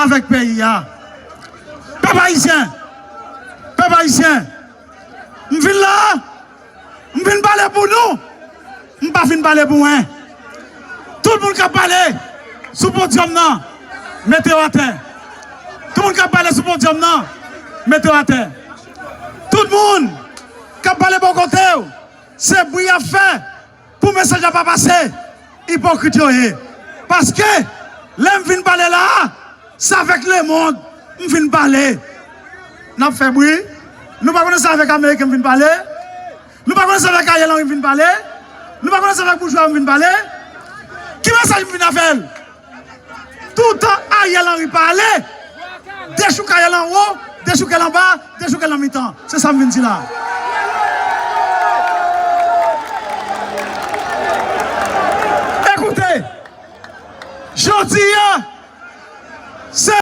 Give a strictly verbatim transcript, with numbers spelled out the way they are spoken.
avèk peyi a. Pèp ayisyen, pèp ayisyen, m vin la, m vin pale pou nou, m pa vin pale pou mwen. Tout moun k ap pale sou podyòm nan, mete yo atè. Tout moun k ap pale sou podyòm nan, mete yo atè. Tout moun k ap pale bò kote w, se bri y ap fè pou mesaj la pa pase. Ipokrit yo ye. Paske, lè m vin pale la a, se avèk lemonn m vin pale. N ap fè bri. Nou pa konnen se avèk Ameriken m vin pale. Nou pa konnen se avèk Ariel Henry m vin pale. Nou pa konnen se avèk boujwa m vin pale. Ki mesaj m vin avè l? Toutan Ariel Henry pale, dechouke Ariel anwo, dechouke l anba, dechouke l nan mitan. Se sa m vin di la. Ekoute, jodi a, se